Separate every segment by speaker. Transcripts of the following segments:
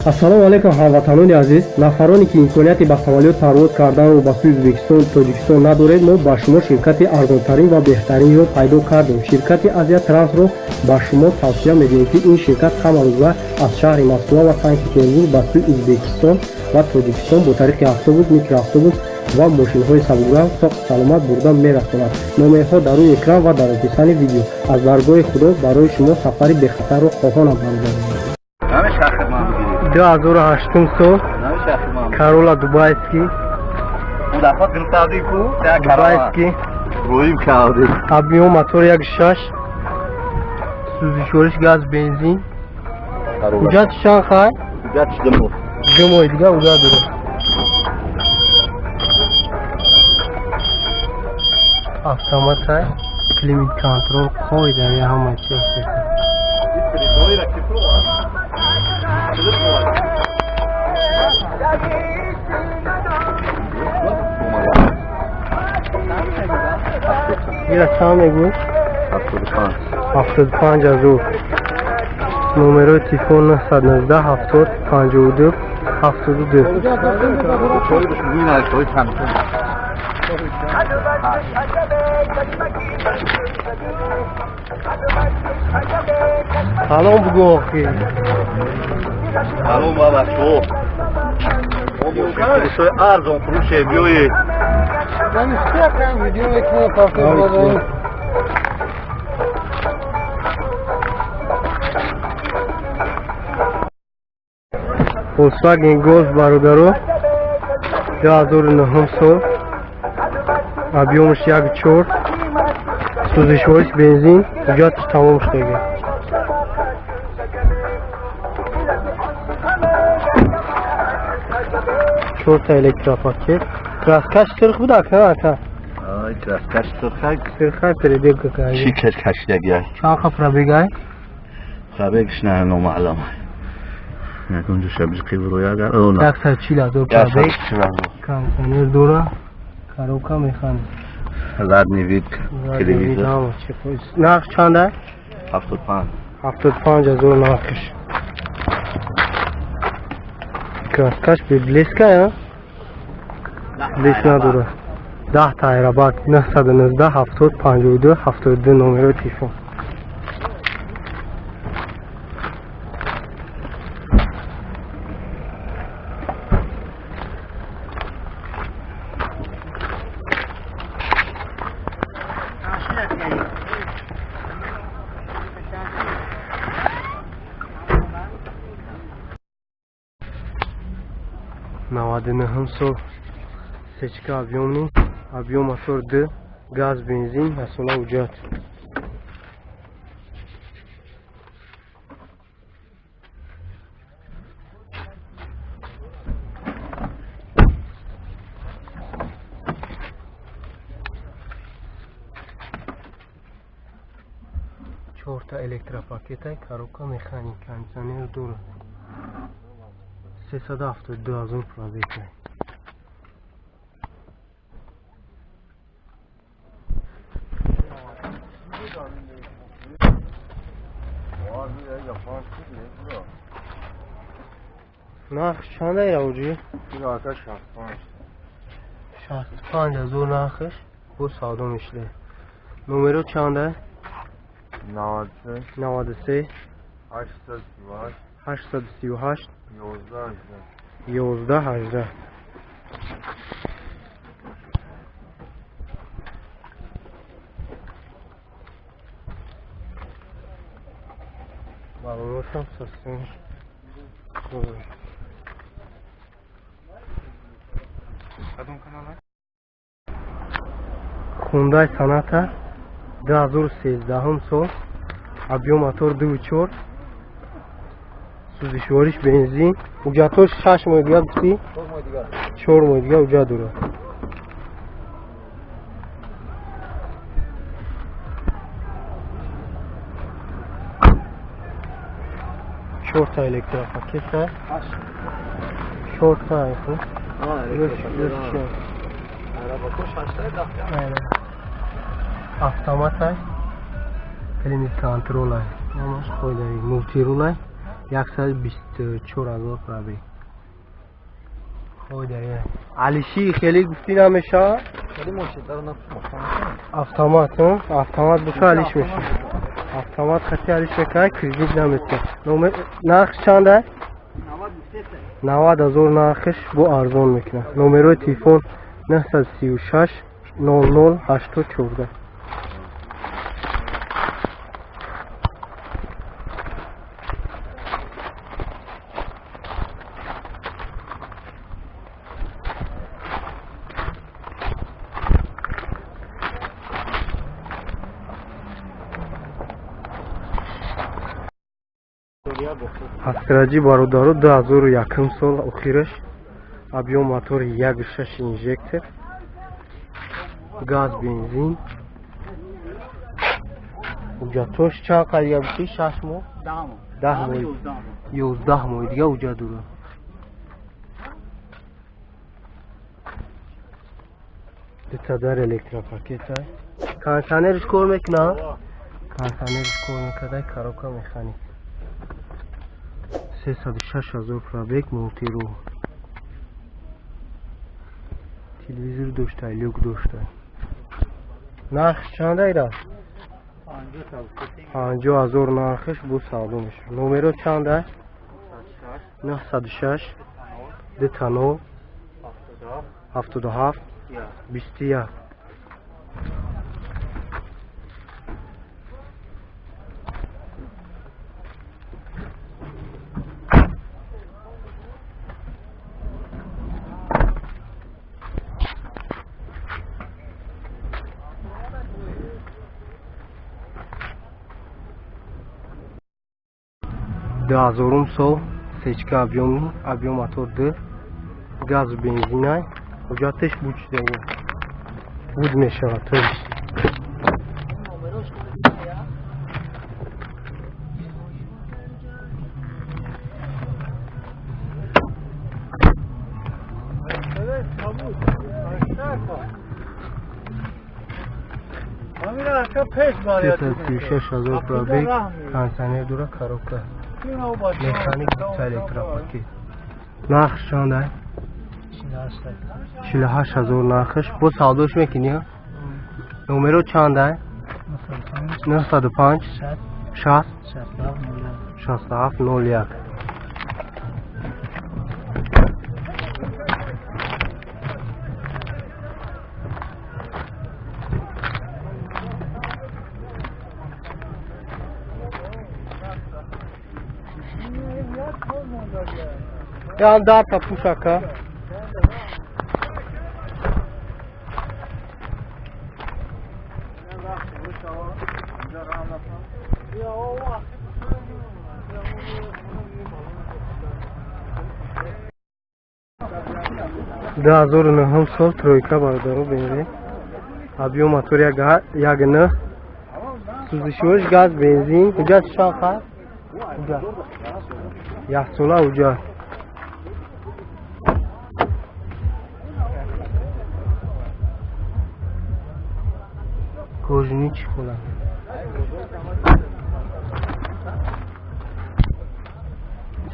Speaker 1: Ассалому алайкум, ҳамватанони азиз. Нафароне ки имконияти ба самолёт парвоз карданро ба сӯи Ӯзбекистон, Тоҷикистон надоред, мо ба шумо ширкати арзонтарин ва беҳтаринро пайдо кардем. Ширкати Азия Трансро ба шумо тавсия медиҳем, ки ин ширкат ҳамарӯза аз шаҳри Москва ва Санкт Петербург ба сӯи Ӯзбекистон ва Тоҷикистон бо тариқи автобус, микроавтобус ва мошинҳои сабукранг соқу саломат бурда мерасонад. Номерҳо дар рӯи экран ва дар описании видео. Аз даргоҳи Худо барои шумо сафари бехатарро хоҳонам, бародарон. 2008 сол, Карола дубайский. Дубайский, объём мотор 1,6, сӯзишвориш газ, бензин. Ҳуҷҷати чанд хай? 2 моҳи дига ҳуҷҷат дорад. Автоматай, климат контрол, қоидави, ҳама чи аст. Ира чанд мегӯ? 75 000. Номерои телефон 919 70 52 72. Салом бугӯ охи.
Speaker 2: Салом ба бачаҳо. Мо мошинфурӯшҳои арзон фурӯше, биёед.
Speaker 3: Видео мекунем, пафт.
Speaker 1: Volkswagen Golf, бародаро, 2009 сол, объёмаш 1,4, сӯзишвориш бензин, ҳуҷҷаташ тамом шудага. Чорта электропакет, краскаш сирх буда, ака, ака?
Speaker 2: Ай, краскаш сирхак.
Speaker 1: Сирхай, переделка карда.
Speaker 2: Чӣ каш кашидагиай?
Speaker 1: Чанд қа пробегай?
Speaker 2: Пробегш на номаълум. Ягон ҷо шабиқи буроя агар о, на.
Speaker 1: 140 000 пробег, кондиционер дора, коробка механик.
Speaker 2: Задний вид, телевизор.
Speaker 1: Ҳама чи. Нарх чанда?
Speaker 2: 75.
Speaker 1: 75 000 нархш. Краскаш бе блеска, я блеск надора. 10 та аэробак. 919 70 52 72 номерои телефон. 99-ҳум сол, сечка объёмный, объём мотор д, газ, бензин, асола ҳуҷҷат. Чорта электропакетай, коробка механик, кондиционер дорад. 372 000 пробегай. Нарх чанд ай, равҷи? 65 000 нархш, бо савдо мешуда. Номеро чанда? 93 838 11 18. Балоношам совсем хуб. Хундай Соната, 2013 сол, объём мотор 2,4, сӯзишвориш бензин. Ҳуҷҷатҳош 6 моҳи дига гуфтӣ? 4 моҳи дига ҳуҷҷат дорад. Чорта электропакета, чорта. Автоматай, климат контролай, ҳамаш қоидаи, мултирулай. 124 000 пробег. Алиши хеле гуфтӣ намешавад? Автомат, автомат боша, алиш мешавад. Автомат хати алиш мекунад, кредит наметиҳад. Нархш чанда? 90 000 нархш, бо арзон мекунад. Номерои телефон 936 00 814. Астра Ҷи, бародаро, 2001 сол охираш, объём мотори 1,6 инжектор, газ, бензин. Ҳуҷҷатош чанд қадига гуфтӣ? 6 моҳ, 10 моҳ, 11 моҳи дига ҳуҷҷат дорад. Дута дар электропакета, кондиционерш кор мекунад, кондиционерш кор мекарда, коробка механик. 306 000 пробег, мультирул, телевизор дошта, люк дошта. Нархш чанда ира? 50 000 нархш, бу савдо мешавад. Номеро чанда? 906 00 77 21. 2000-ум сол, сечка, объёмный, объём мотор д, газу бензинай. Ҳуҷҷаташ буд шуда, буд мешавад, то есть. 336 000 пробег, кондиционер дора, коробка механик, электропакет. Нархш чанда? 48 000 нархш, бо савдош мекунӣ. Номеро чанда? 905 60 67 01. Ян дарта пушака. 2009 сол, тройка, бародаро, бензин, объём мотор як нӯҳ, сӯзишвориш газ, бензин. Ҳуҷҷат чанд қад? Ҳуҷҷат яксола ҳуҷҷат. Кожаный чехола.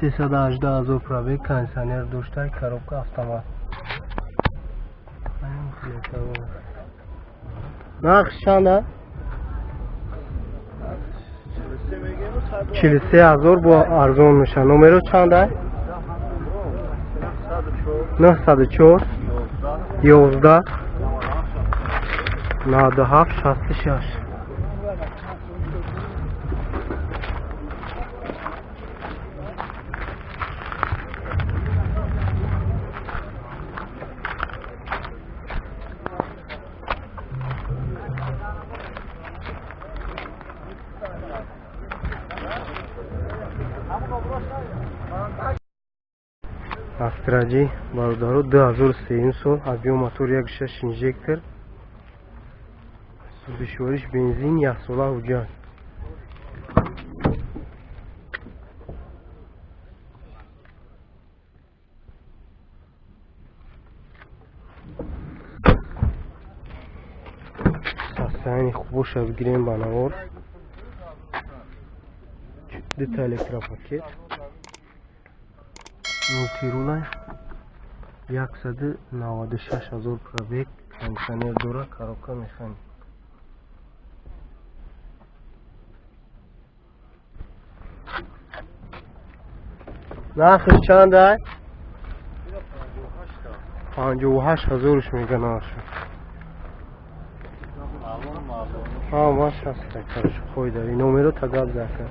Speaker 1: 318 000 пробег, кондиционер дошта, коробка автомат. Нархш чанда? 43 000, бо арзон мешавад. Номеро чанда? 904 11 97 66. Астра Ҷи, бародаро, 2003 сол, объём мотор 1,6 инжектор, сӯзишвориш бензин, яксола ҳуҷҷат. Состояние хубоша бигирем ба навор. Дута электропакет. Мультирула 196 000 пробег, кондиционер дора, коробка механик. Нархиш чанд ай? 58 ҳазорш мега нархш. Ҳамаш ҳаст, короче, қойдави. Номеро тагаб зака.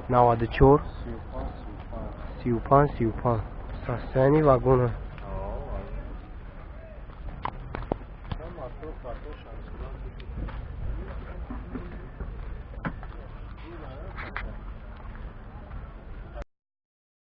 Speaker 1: 994 35 35. Состояние вагона.